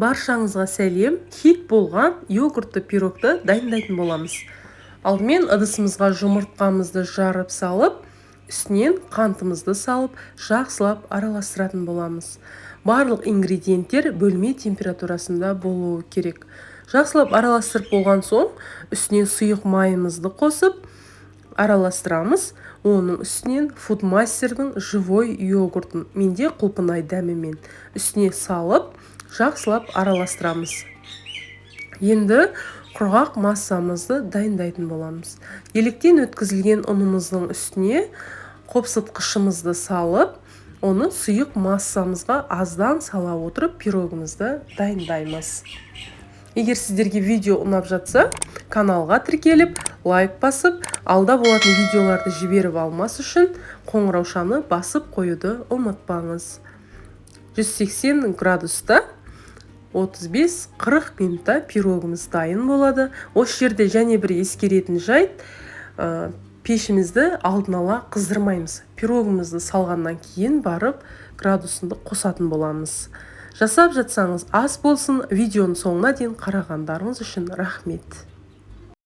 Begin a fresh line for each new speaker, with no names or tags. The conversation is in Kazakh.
Баршаңызға сәлем! Хит болған йогуртты пирогты дайындайтын боламыз. Алдымен ыдысымызға жұмыртқамызды жарып салып, үстінен қантымызды салып, жақсылап араластыратын боламыз. Барлық ингредиенттер бөлме температурасында болуы керек. Жақсылап араластырып болған соң, үстіне сұйық майымызды қосып араластырамыз. Оның үстінен Фудмастердің живой йогуртын, менде құлпынай дәмімен, үстіне салып, жақсылап араластырамыз. Енді құрғақ массамызды дайындайтын боламыз. Електен өткізілген ұнымыздың үстіне қопсытқышымызды салып, оны сұйық массамызға аздан сала отырып, пирогымызды дайындаймыз. Егер сіздерге видео ұнап жатса, каналға тіркеліп, лайк басып, алда болатын видеоларды жіберіп алмас үшін қоңыраушаны басып қоюды ұмытпаңыз. 180 градуста 35-40 минутта пирогымыз дайын болады. Осы жерде және бір ескеретін жайт: пешімізді алдын ала қыздырмаймыз. Пирогымызды салғаннан кейін барып градусынды қосатын боламыз. Жасап жатсаңыз, ас болсын! Видеоның соңына дейін қарағандарыңыз үшін рахмет.